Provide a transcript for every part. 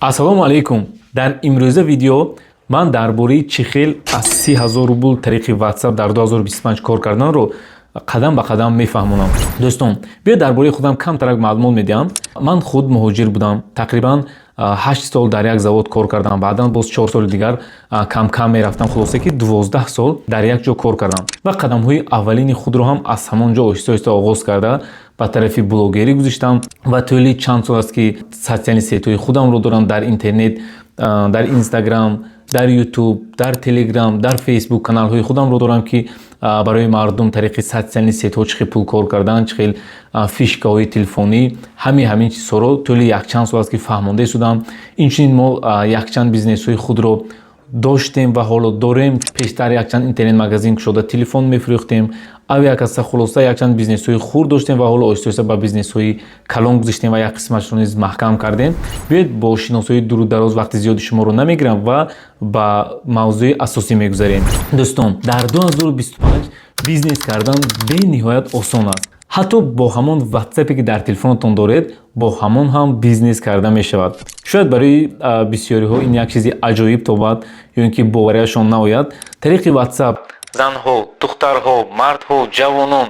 Ассалому алайкум. Дар имрӯза видео ман дар бораи чӣ хел аз 30 000 рубл тариқи WhatsApp дар 2025 кор карданро қадам ба қадам мефаҳмонам. Дӯстон, биё дар бораи худам камтарак маълумот медиҳам. Ман худ муҳоҷир будам, тақрибан 8 сол дар як завод кор кардам, баъдан боз 4 соли дигар камкам мерафтам. Хулоса, ки 12 сол дар як ҷо кор кардам ва қадамҳои аввалини худро ҳам аз ҳамон ҷо оҳиста оҳиста оғоз карда, ба тарафи блогерӣ гузиштам ва тӯли чанд сол аст, ки социальный сеть ҳои худамро дорам дар интернет, дар Инстаграм, дар Ютуб, дар Телеграм, дар Фейсбук каналҳои худамро дорам, ки барои мардум тариқи социальный сеть ҳо чӣ хел пул кор кардан, чӣ хел фишкаҳои телефонӣ, ҳамин чизҳоро тӯли якчанд сол аст, ки фаҳмонда истодам. Инчунин мо якчанд бизнесҳои худро доштем ва ҳоло дорем. Пештар якчанд интернет-магазин кушода, телефон мефурӯхтем, авиакасса, хулоса, якчанд бизнесҳои хурд доштем ва ҳоло оҳиста оҳиста ба бизнесҳои калон гузиштем ва як қисмашро низ маҳкам кардем. Биёед, бо шиносоии дуру дароз вақти зиёди шуморо намегирам ва ба мавзӯи асосӣ мегузарем. Дӯстон, дар 2025 бизнес кардан бениҳоят осон аст. Ҳатто бо ҳамон Ватсапе, ки дар телефонатон доред, бо ҳамон ҳам бизнес карда мешавад. Шояд барои бисёриҳо ин як чизи аҷоиб тобад ё ин ки боварияшон наояд. Тариқи Ватсап занҳо, духтарҳо, мардҳо, ҷавонон,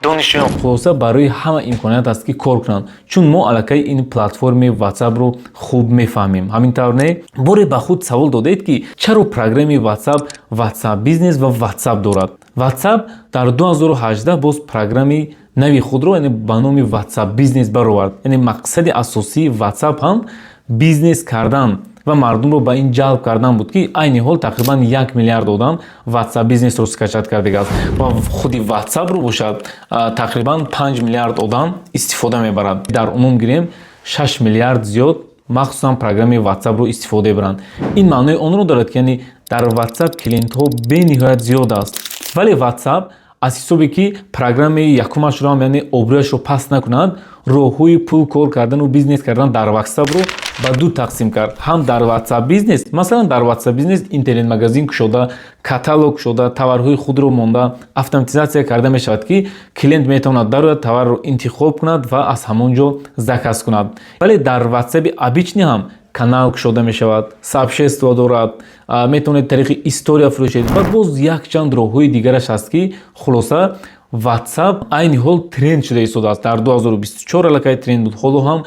донишҷӯён, хулоса, барои ҳама имконият аст, ки кор кунанд, чун мо аллакай ин платформи Ватсапро хуб мефаҳмем. Ҳамин тавр, не? Боре ба худ савол додед, ки чаро программаи Ватсап WhatsApp Бизнес ва Ватсап дорад? Ватсап дар 2018 боз программаи нави худро, яъне ба номи WhatsApp Бизнес, баровард. Яъне мақсади асосии WhatsApp ҳам бизнес кардан ва мардумро ба ин ҷалб кардан буд, ки айни ҳол тақрибан 1 миллиард одам WhatsApp Бизнесро скачать кардагааст ва худи WhatsAppро бошад, тақрибан 5 миллиард одам истифода мебарад. Дар умум гирем, 6 миллиард зиёд махсусан программаи WhatsAppро истифода мебаранд. Ин маънои онро дорад, ки яъне дар WhatsApp клиентҳо бениҳоят зиёд аст. Вале WhatsApp аз ҳисобе, ки программаи якумашро ҳам, яъне обрӯяшро паст накунад, роҳҳои пул кор кардану бизнес кардан дар WhatsAppро ба ду тақсим кард. Ҳам дар WhatsApp Бизнес, масалан, дар WhatsApp Бизнес интернет-магазин кушода, каталог кушода, товарҳои худро монда, автоматизатсия карда мешавад, ки клиент метавонад дарояд, товарро интихоб кунад ва аз ҳамон ҷо заказ кунад. Вале дар WhatsApи обычный ҳам канал кушода мешавад, сообщество дорад, метавонед тариқи история фурӯшед ва боз якчанд роҳҳои дигараш ҳаст, ки хулоса, WhatsApp айни ҳол тренд шуда истодааст. Дар 2024 аллакай тренд буд, ҳоло ҳам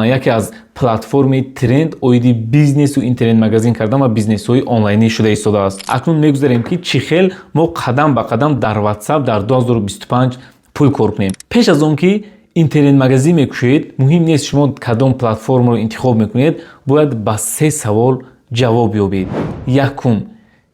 яке аз платформи тренд оиди бизнесу интернет-магазин кардан ва бизнесҳои онлайнӣ шуда истодааст. Акнун мегузарем, ки чӣ хел мо қадам ба қадам дар WhatsApp дар 2025 пул кор кунем. Пеш аз он ки интернет-магазин мекушоед, муҳим нест шумо кадом платформаро интихоб мекунед, бояд ба се савол ҷавоб ёбед. Якум: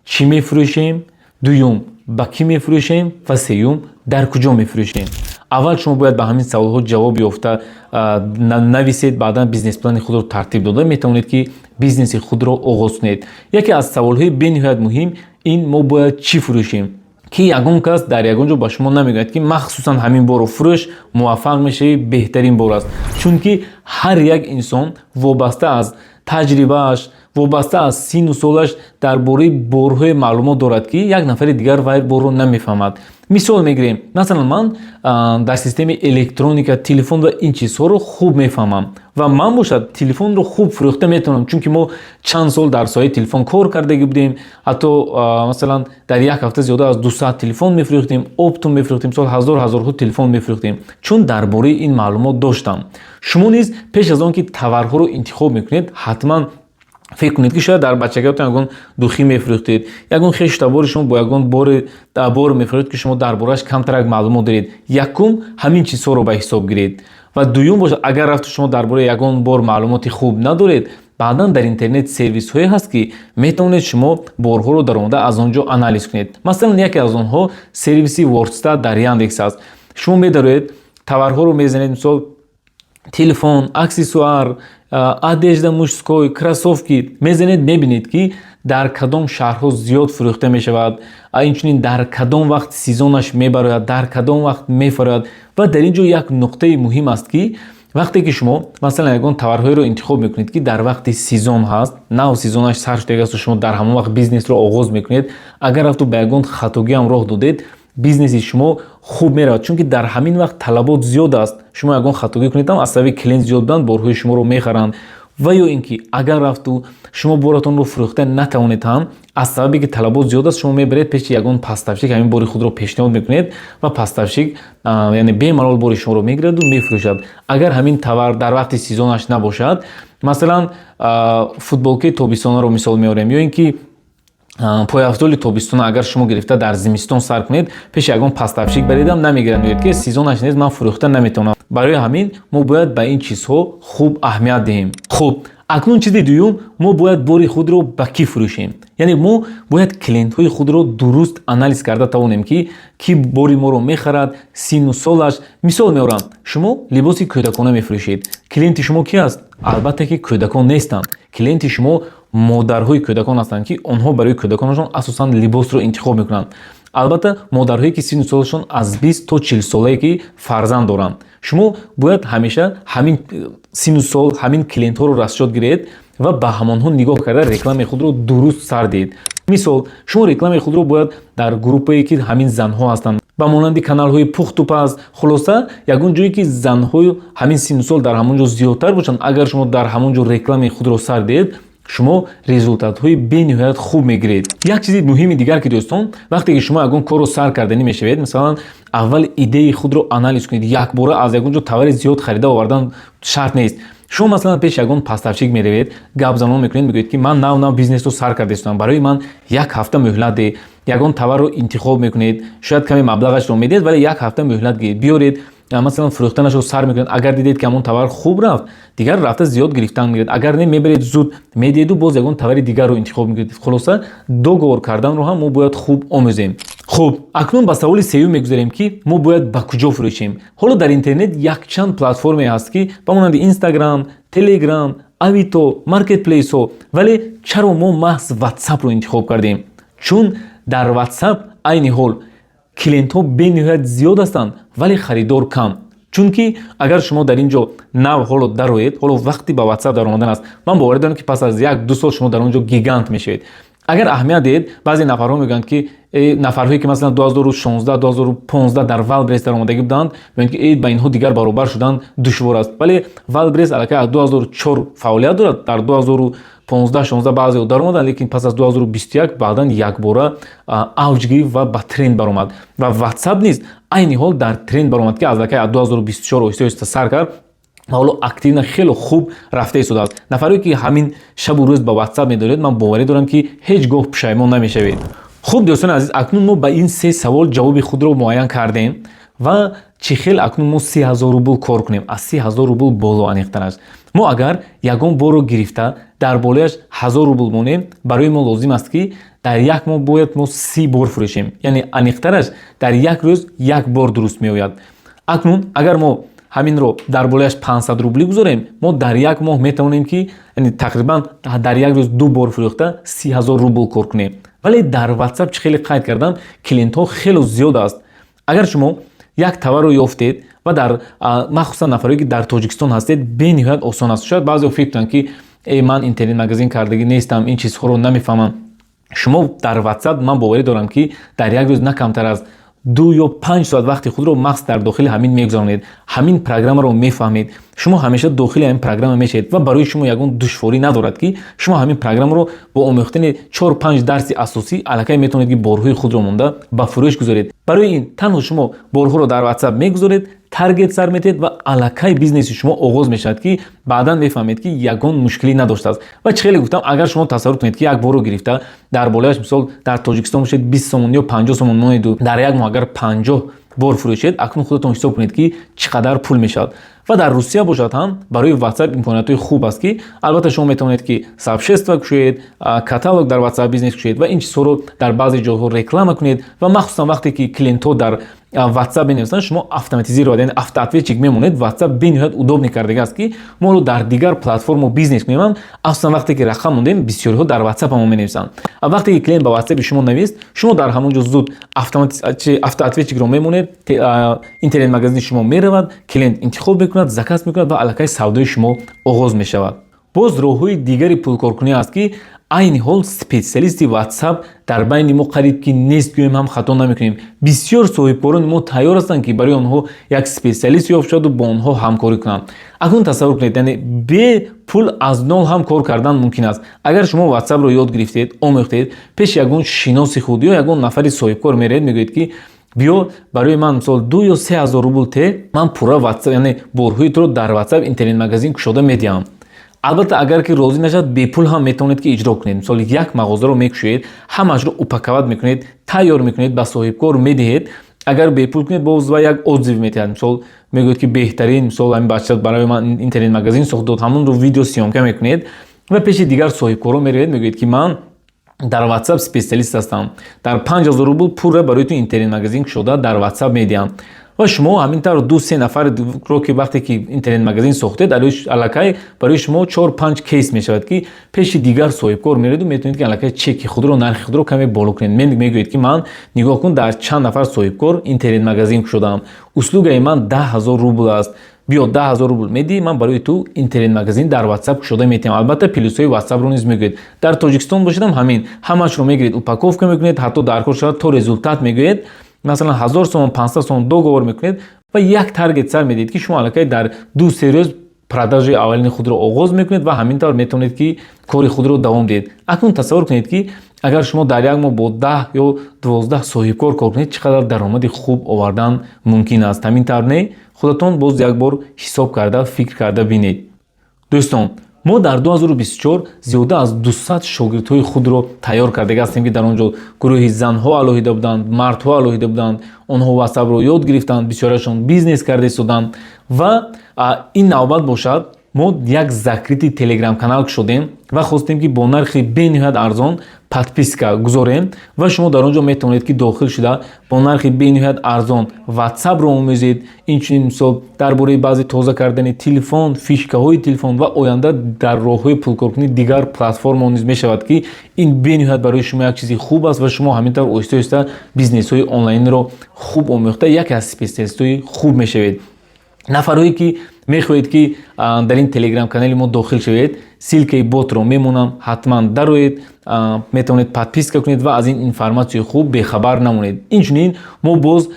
чӣ мефурӯшем? Дуюм: ба кӣ мефурӯшем? Ва сеюм: дар куҷо мефурӯшем? Аввал шумо бояд ба ҳамин саволҳо ҷавоб ёфта нависед, баъдан бизнесплани худро тартиб дода метавонед, ки бизнеси худро оғоз кунед. Яке аз саволҳои бениҳоят муҳим ин: мо бояд чӣ фурӯшем? Ки ягон кас дар ягон ҷо ба шумо намегӯяд, ки махсусан ҳамин борро фурӯш, муваффақ мешавӣ, беҳтарин бор аст. Чунки ҳар як инсон вобаста аз таҷрибааш, вобаста аз синну солаш дар бораи борҳое маълумот дорад, ки як нафари дигар вай борро намефаҳмад. Мисол мегирем: масалан, ман дар системаи электроника, телефон ва ин чизҳоро хуб мефаҳмам ва ман бошад, телефонро хуб фурӯхта метавонам, чунки мо чанд сол дар соҳаи телефон кор кардагӣ будем. Ҳатто, масалан, дар як ҳафта зиёда аз 200 телефон мефурӯхтем, оптом мефурӯхтем, сол ҳазор ҳазорҳо телефон мефурӯхтем, чун дар бораи ин маълумот доштам. Шумо низ пеш аз он ки товарҳоро интихоб мекунед, ҳатман фикр кунед, ки шояд дар бачагиатон ягон духӣ мефурӯхтед, ягон хешу табори шумо бо ягон бор мефурӯхт, ки шумо дар борааш камтарак маълумот доред. Якум, ҳамин чизҳоро ба ҳисоб гиред. Ва дуюм бошад, агар рафту шумо дар бораи ягон бор маълумоти хуб надоред, баъдан дар интернет сервисҳое ҳаст, ки метавонед шумо борҳоро даромада аз он ҷо анализ кунед. Масалан, яке аз онҳо сервиси Вордстат дар Яндекс аст. Шумо медароед, товарҳоро мезанед, мисол, телефон, аксессуар, одежда мужской, кроссовки мезанед, мебинед, ки дар кадом шаҳрҳо зиёд фурӯхта мешавад, инчунин дар кадом вақт сезонаш мебарояд, дар кадом вақт мефарояд. Ва дар ин ҷо як нуқтаи муҳим аст, ки вақте ки шумо, масалан, ягон товарҳоеро интихоб мекунед, ки дар вақти сезон ҳаст, нав сезонаш сар шудагасту шумо дар ҳамон вақт бизнесро оғоз мекунед, агар рафту ба ягон хатогиам роҳ додед, бизнеси шумо хуб меравад, чунки дар ҳамин вақт талабот зиёд аст. Шумо ягон хатогӣ кунед ҳам, аз сабаби клиент зиёд буданд, борҳои шуморо мехаранд. Ва ё ин ки агар рафту шумо боратонро фурӯхта натавонед ҳам, аз сабабе ки талабот зиёд аст, шумо мебаред пеши ягон поставщик, ҳамин бори худро пешниҳод мекунед ва поставщик, яъне бемалол бори шуморо мегираду мефурӯшад. Агар ҳамин товар дар вақти сезонаш набошад, масалан, футболкаи тобистонаро мисол меорем ё ин ки пойафзоли тобистона, агар шумо гирифта дар зимистон сар кунед, пеши ягон поставщик баредам, намегиранд, мегӯяд, ки сезонаш нест, ман фурӯхта наметавонам. Барои ҳамин мо бояд ба ин чизҳо хуб аҳамият диҳем. Хуб, акнун чизи дуюм: мо бояд бори худро ба кӣ фурӯшем? Яъне мо бояд клиентҳои худро дуруст анализ карда тавонем, ки кӣ бори моро мехарад, синну солаш. Мисол меорам: шумо либоси кӯдакона мефурӯшед. Клиенти шумо кӣ аст? Албатта ки кӯдакон нестанд. Клиенти шумо модарҳои кӯдакон ҳастанд, ки онҳо барои кӯдаконашон асосан либосро интихоб мекунанд. Албатта, модарҳое ки синну солашон аз 20 то 40 солае, ки фарзанд доранд. Шумо бояд ҳамеша ҳамин синну сол, ҳамин клиентҳоро расчёт гиред ва ба ҳамонҳо нигоҳ карда рекламаи худро дуруст сар диҳед. Мисол, шумо рекламаи худро бояд дар группае, ки ҳамин занҳо ҳастанд, ба монанди каналҳои пухтупаз, хулоса, ягон ҷое ки занҳои ҳамин синну сол дар ҳамон ҷо зиёдтар бошанд, агар шумо дар ҳамон ҷо рекламаи худро сар диҳед, шумо результатҳои бениҳоят хуб мегиред. Як чизи муҳими дигар, ки, дӯстон, вақте ки шумо ягон корро сар карданӣ мешавед, масалан, аввал идеяи худро анализ кунед. Якбора аз ягон ҷо товари зиёд харида овардан шарт нест. Шумо, масалан, пеш ягон поставщик меравед, гапзанон мекунед, мегӯед, ки ман нав нав бизнесро сар карда истодам, барои ман як ҳафта муҳлат деҳ. Ягон товарро интихоб мекунед, шояд каме маблағашро медиҳед, вале як ҳафта муҳлат гиред, биёред, масалан, фурӯхтанашро сар мекунед. Агар дидед, ки ҳамон товар хуб рафт, дигар рафта зиёд гирифтан мегиред. Агар не, мебаред, зуд медиҳеду боз ягон товари дигарро интихоб мекунед. Хулоса, договор карданро ҳам мо бояд хуб омӯзем. Хуб, акнун ба саволи сеюм мегузарем, ки мо бояд ба куҷо фурӯшем. Ҳоло дар интернет якчанд платформе ҳаст, ки ба монанди Инстаграм, Телеграм, Авито, маркетплейсҳо. Вале чаро мо маҳз Ватсапро интихоб кардем? Чун дар Ватсап айни ҳол клиентҳо бениҳоят зиёд ҳастанд, вале харидор кам. Чунки агар шумо дар ин ҷо нав ҳоло дароед, ҳоло вақти ба Ватсап даромадан аст, ман боварӣ дорам, ки пас аз 1-2 сол шумо дар он ҷо гигант мешавед. Агар аҳамият диҳед, баъзе нафарҳо мегӯянд, ки нафарҳое ки, масалан, 2016, 2015 дар Вайлдберриз даромадагӣ буданд, мегӯянд, ки ба инҳо дигар баробар шудан душвор аст. Вале Вайлдберриз аллакай аз 2004 фаъолият дорад. Дар 2015, 16 баъзеҳо даромаданд, лекин пас аз 2021 баъдан якбора авҷ гирифт ва ба тренд баромад. Ва Ватсап низ айни ҳол дар тренд баромад, ки аллакай аз 2024 оҳиста оҳиста сар кард ва ҳоло активно хеле хуб рафта истодааст. Нафаре ки ҳамин шабу рӯз ба Ватсап медоред, ман боварӣ дорам, ки ҳеҷ гоҳ пушаймон намешавед. Хуб, дӯстони азиз, акнун мо ба ин се савол ҷавоби худро муайян кардем. Ва чӣ хел акнун мо 30 000 рубл кор кунем, аз 30 000 рубл боло аниқтар аст? Мо агар ягон борро гирифта дар болояш 1000 рубл монем, барои мо лозим аст, ки дар як моҳ бояд мо 30 бор фурӯшем. Яъне аниқтараш, дар як рӯз як бор дуруст меояд. Акнун агар мо ҳаминро дар болояш 500 рублӣ гузорем, мо дар як моҳ метавонем, ки тақрибан дар як рӯз ду бор фурӯхта 30 000 рубл кор кунем. Вале дар Ватсап, чӣ хеле қайд кардам, клиентҳо хело зиёд аст. Агар шумо як товарро ёфтед ва дар, махсусан нафаре ки дар Тоҷикистон ҳастед, бениҳоят осон аст. Шояд баъзео фикр кунанд, ки э, ман интернет магазин кардагӣ нестам, ин чизҳоро намефаҳмам. Шумо дар Ватсап, ман боварӣ дорам, ки дар як рӯз на камтар аз 2 ё 5 соат вақти худро махз дар дохили ҳамин мегузаронед, ҳамин программаро мефаҳмед. Шумо ҳамеша дохили ҳамин программа мешавед ва барои шумо ягон душворӣ надорад, ки шумо ҳамин программаро бо омӯхтани чор панҷ дарси асосӣ аллакай метавонед, ки борҳои худро монда ба фурӯш гузоред. Барои ин танҳо шумо борҳоро дар Ватсап мегузоред, таргет сар метиҳед ва аллакай бизнеси шумо оғоз мешавад, ки баъдан мефаҳмед, ки ягон мушкилӣ надоштааст. Ва чӣ хеле гуфтам, агар шумо тасаввур кунед, ки як борро гирифта дар болояш, мисол, дар Тоҷикистон бошед, 20 сомон ё 50 сомон монеду дар як моҳ агар 50 бор фурӯшед, акнун худатон ҳисоб кунед, ки чӣ қадар пул мешавад. Ва дар Русия бошад ҳам барои Ватсап имкониятҳои хуб аст, ки албатта шумо метавонед, ки сообщество кушоед, каталог дар Ватсап Бизнес кушоед ва ин чизҳоро дар баъзе ҷойҳо реклама кунед. Ва махсусан вақте ки клиентҳо дар Ватсап менависанд, шумо автоматизировать, яъне автоответчик мемонед. Ватсап бениҳоят удобный кардага аст, ки мо дар дигар платформо бизнес кунем. Асосан вақте ки рақам мондем, бисёриҳо дар Ватсап ҳамо менависанд. Вақте ки клиент ба Ватсапи шумо навист, шумо дар ҳамон ҷо зуд автоответчикро мемонед, интернет магазини шумо меравад, клиент интихоб мекунад, заказ мекунад ва аллакай савдои шумо оғоз мешавад. Боз роҳҳои дигари пулкоркунӣ аст, ки айни ҳол специалисти WhatsApp дар байни мо қариб ки нест гӯем ҳам, хато намекунем. Бисёр соҳибкорони мо тайёр ҳастанд, ки барои онҳо як специалист ёфт шаваду бо онҳо ҳамкорӣ кунанд. Акнун тасаввур кунед, яъне бе пул аз нол ҳам кор кардан мумкин аст. Агар шумо WhatsAppро ёд гирифтед, омӯхтед, пеши ягон шиноси худ ё ягон нафари соҳибкор меравед, мегӯед, ки биё, барои ман, мисол, 2 ё 3 ҳазор рубл те, ман пурра WhatsApp, яъне борҳои туро дар WhatsApp интернет-магазин кушода медиҳам. Албатта, агар ки розӣ нашавад, бепул ҳам метавонед, ки иҷро кунед. Мисол, як мағозаро мекушоед, ҳамаашро упаковать мекунед, тайёр мекунед, ба соҳибкор медиҳед. Агар бепул кунед, боз ва як отзыв метиҳад. Мисол, мегӯяд, ки беҳтарин, мисол, ҳамин бача барои ман интернет-магазин сохт дод. Ҳамонро видеосъёмка мекунед ва пеши дигар соҳибкорон меравед, мегӯед, ки ман дар WhatsApp специалист ҳастам, дар 5000 рубл пурра барои ту интернет-магазин кушода дар WhatsApp медиҳам. Ва шумо ҳамин тавр ду се нафарро ки вақте ки интернет-магазин сохтед, аллакай барои шумо чор панҷ кейс мешавад, ки пеши дигар соҳибкор мераведу метавонед, ки аллакай чеки худро, нархи худро каме боло кунед. Мегӯед, ки ман, нигоҳ кун, дар чанд нафар соҳибкор интернет-магазин кушодаам, услугаи ман 10 000 рубл аст, биё, 10 000 рубл медиҳӣ, ман барои ту интернет-магазин дар WhatsApp кушода метиҳам. Албатта, плюсҳои WhatsAppро низ мегӯед. Дар Тоҷикистон бошедам, ҳамин ҳамаашро мегиред, упаковка мекунед, ҳатто дар кор шавад, то результат мегӯед, масалан, 1000 сомон, 500 сомон договор мекунед ва як таргет сар медиҳед, ки шумо аллакай дар 2-3 рӯз продажаи аввалини худро оғоз мекунед ва ҳамин тавр метавонед, ки кори худро давом диҳед. Акнун тасаввур кунед, ки агар шумо дар як моҳ бо 10 ё 12 соҳибкор кор кунед, чӣ қадар даромади хуб овардан мумкин аст. Ҳамин тавр не? Худатон боз як бор ҳисоб карда, фикр карда бинед. Дӯстон, мо дар 2024 зиёда аз 200 шогирдҳои худро тайёр кардага ҳастем, ки дар он ҷо гурӯҳи занҳо алоҳида буданд, мардҳо алоҳида буданд. Онҳо WhatsAppро ёд гирифтанд, бисёрашон бизнес карда истоданд. Ва ин навбат бошад, мо як закрытый телеграм-канал кушодем ва хостем, ки бо нархи бениҳоят арзон подписка гузорем ва шумо дар он ҷо метавонед, ки дохил шуда, бо нархи бениҳоят арзон WhatsAppро омӯзед. Инчунин, мисол, дар бораи баъзе тоза кардани телефон, фишкаҳои телефон ва оянда дар роҳҳои пулкоркунии дигар платформао низ мешавад, ки ин бениҳоят барои шумо як чизи хуб аст. Ва шумо ҳамин тавр оҳиста оҳиста бизнесҳои онлайнро хуб омӯхта, яке аз специалистҳои хуб мешавед. Нафарҳое ки мехоҳед, ки дар ин телеграм-канали мо дохил шавед, ссылкаи ботро мемонам, ҳатман дароед, метавонед подписка кунед ва аз ин информатсияи хуб бехабар намонед. Инчунин мо боз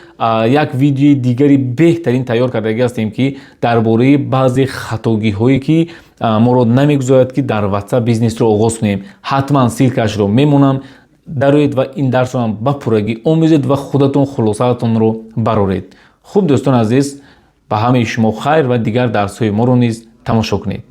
як видеои дигари беҳтарин тайёр кардагӣ ҳастем, ки дар бораи баъзе хатогиҳое, ки моро намегузорад, ки дар WhatsApp бизнесро оғоз кунем. Ҳатман ссылкаашро мемонам, дароед ва ин дарсро ҳам ба пуррагӣ омӯзед ва худатон хулосаатонро бароред. Хуб, дӯстони азиз, ба ҳамаи шумо хайр ва дигар дарсҳои моро низ тамошо кунед.